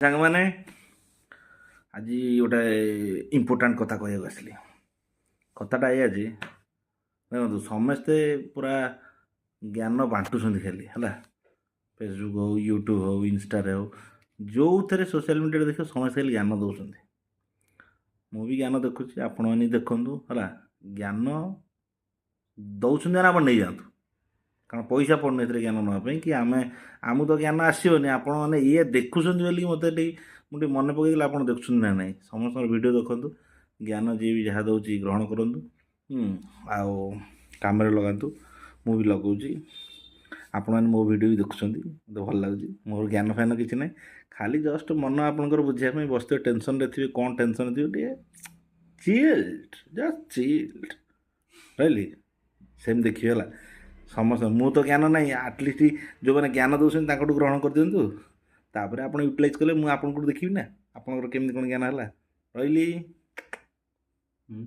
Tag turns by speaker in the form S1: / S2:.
S1: ସାଙ୍ଗମାନେ, ଆଜି ଗୋଟେ ଇମ୍ପୋର୍ଟାଣ୍ଟ କଥା କହିବାକୁ ଆସିଲି। କଥାଟା ଏଇଆ ଯେ ଦେଖନ୍ତୁ, ସମସ୍ତେ ପୁରା ଜ୍ଞାନ ବାଣ୍ଟୁଛନ୍ତି ଖାଲି, ହେଲା। ଫେସବୁକ୍ ହଉ, ୟୁଟ୍ୟୁବ୍ ହଉ, ଇନଷ୍ଟାରେ ହଉ, ଯେଉଁଥିରେ ସୋସିଆଲ୍ ମିଡ଼ିଆରେ ଦେଖିବ, ସମସ୍ତେ ଖାଲି ଜ୍ଞାନ ଦେଉଛନ୍ତି। ମୁଁ ବି ଜ୍ଞାନ ଦେଖୁଛି, ଆପଣମାନେ ଦେଖନ୍ତୁ, ହେଲା। ଜ୍ଞାନ ଦେଉଛନ୍ତି ମାନେ ଆପଣ ନେଇଯାଆନ୍ତୁ, କାରଣ ପଇସା ପଡ଼ୁନି ଏଥିରେ ଜ୍ଞାନ ନେବା ପାଇଁ କି ଆମେ ଆମକୁ ତ ଜ୍ଞାନ ଆସିବନି। ଆପଣମାନେ ଇଏ ଦେଖୁଛନ୍ତି ବୋଲିକି ମୋତେ ଟିକେ ମୁଁ ଟିକେ ମନେ ପକାଇଦେଲି, ଆପଣ ଦେଖୁଛନ୍ତି ନା ନାହିଁ। ସମସ୍ତଙ୍କର ଭିଡ଼ିଓ ଦେଖନ୍ତୁ, ଜ୍ଞାନ ଯିଏ ବି ଯାହା ଦେଉଛି ଗ୍ରହଣ କରନ୍ତୁ ଆଉ କାମରେ ଲଗାନ୍ତୁ। ମୁଁ ବି ଲଗାଉଛି, ଆପଣମାନେ ମୋ ଭିଡ଼ିଓ ବି ଦେଖୁଛନ୍ତି, ମୋତେ ଭଲ ଲାଗୁଛି। ମୋର ଜ୍ଞାନ ଫ୍ୟାନ କିଛି ନାହିଁ, ଖାଲି ଜଷ୍ଟ ମନ ଆପଣଙ୍କର ବୁଝିବା ପାଇଁ। ବସିଥିବେ, ଟେନସନ୍ରେ ଥିବେ, କ'ଣ ଟେନସନ୍ ଥିବେ, ଟିକେ ଚିଲ୍ଡ, ଜଷ୍ଟ ଚିଲ୍ଡ। ରହିଲି, ସେମିତି ଦେଖିବେ, ହେଲା। ସମସ୍ତେ, ମୁଁ ତ ଜ୍ଞାନ ନାହିଁ, ଆଟଲିଷ୍ଟ ଯେଉଁମାନେ ଜ୍ଞାନ ଦେଉଛନ୍ତି ତାଙ୍କଠୁ ଗ୍ରହଣ କରିଦିଅନ୍ତୁ। ତାପରେ ଆପଣ ୟୁଟିଲାଇଜ୍ କଲେ ମୁଁ ଆପଣଙ୍କଠୁ ଦେଖିବି ନା ଆପଣଙ୍କର କେମିତି କ'ଣ ଜ୍ଞାନ ହେଲା। ରହିଲି।